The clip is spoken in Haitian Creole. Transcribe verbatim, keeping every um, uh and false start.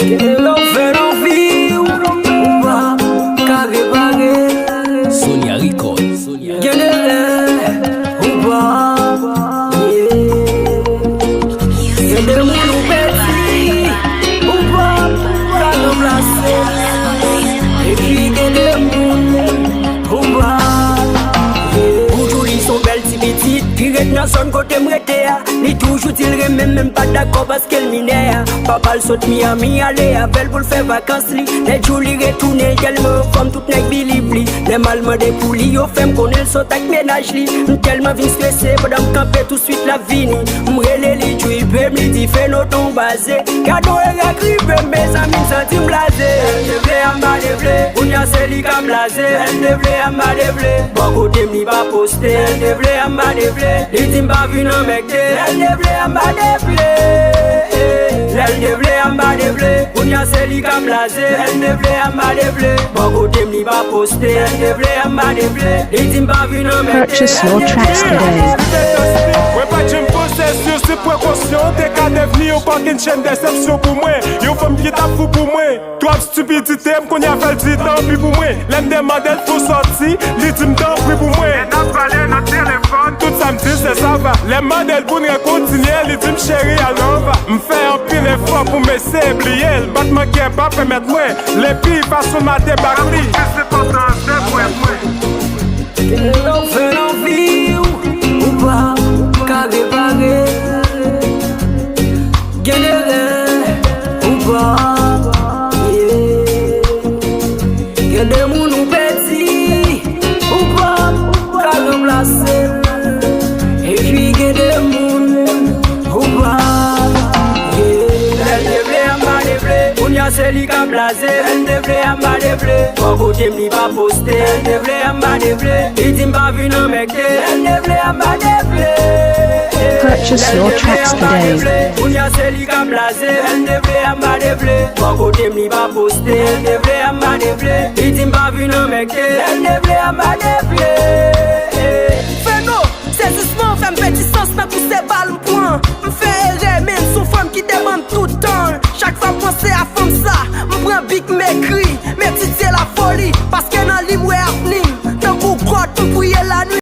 Gen de lè w fè nan vi w, ou pa ka repare. Sonia Record. Gen de lè ou pa, yeah. Gen de moun ou pèdi, ou pa ka ranplase. Epi gen de moun ou pa, yeah. Boudjouli se yon bèl ti pitit ki ret nan zòn kote m rete a. Li toujou di l renmen m, men m pa dakò paske l minè a. Papa l sot Miami ale avè l pou l fè vakans li. Lè Djouli retounen, l tèlman anfòm, tout nèg bilib li. Lè m al mande pou li, yo fè m konnen l sot ak mennaj li. M tèlman vin strese, pandan m kanpe touswit l ap vini. M rele li, Djouly, m li di, Feno, ton baze. Gade yon erè k rive m, mezanmi, m santi m blaze. Lè l te vle a, m pa te vle. Kounye a se li k ap blaze. Lè l te vle a, m pa te vle. Bò kote m li pa poste. Lè l te vle a, m pa te vle. Li di m pa vin anmède. Lè l te vle a, m pa te vle. Lè l te vle a, m pa te vle. Kounye a se li k ap blaze. Lè l te vle a, m pa te vle. Bò kote m li pa poste. Lè l te vle a, m pa te vle. Li di m pa vin anmède. Purchase your tracks today. Mwen pa t janm panse si yon senp prekosyon te ka devni yon fucking chèn desepsyon pou mwen. Yon fanm ki t ap fou pou mwen. Twòp stipidite, m kounye a fè l di tanpi pou mwen. Lè m demande l pou sòti, li di m tanpri pou mwen. Lè n ap pale nan telefòn, tout sa m di l se sa va. Lè m mande l pou n rekontinye, li di m cheri al nan va. M fè anpil efò pou m eseye bliye l, batman kè pa pèmèt mwen. Lepi fason m ate bak li. Gen lè w fè nan vi w, ou pa ka repare. Gen de lè ou pa, yeah. Gen de moun ou pèdi, ou pa ka ranplase. Epi gen de moun ou pa, yeah. Lè l te vle a, m pa te vle. Kounye a se li k ap blaze. Lè l te vle a, m pa te vle. Bò kote m li pa poste. Lè l te vle a, m pa te vle. Li di m pa vin anmède. Lè l te vle a, m pa te vle. Purchase your tracks today. Kounye a se li k ap blaze. Lè l te vle a, m pa te vle. Bò kote m li pa poste. Lè l te vle a, m pa te vle. Li di m pa vin anmède. Lè l te vle a, m pa te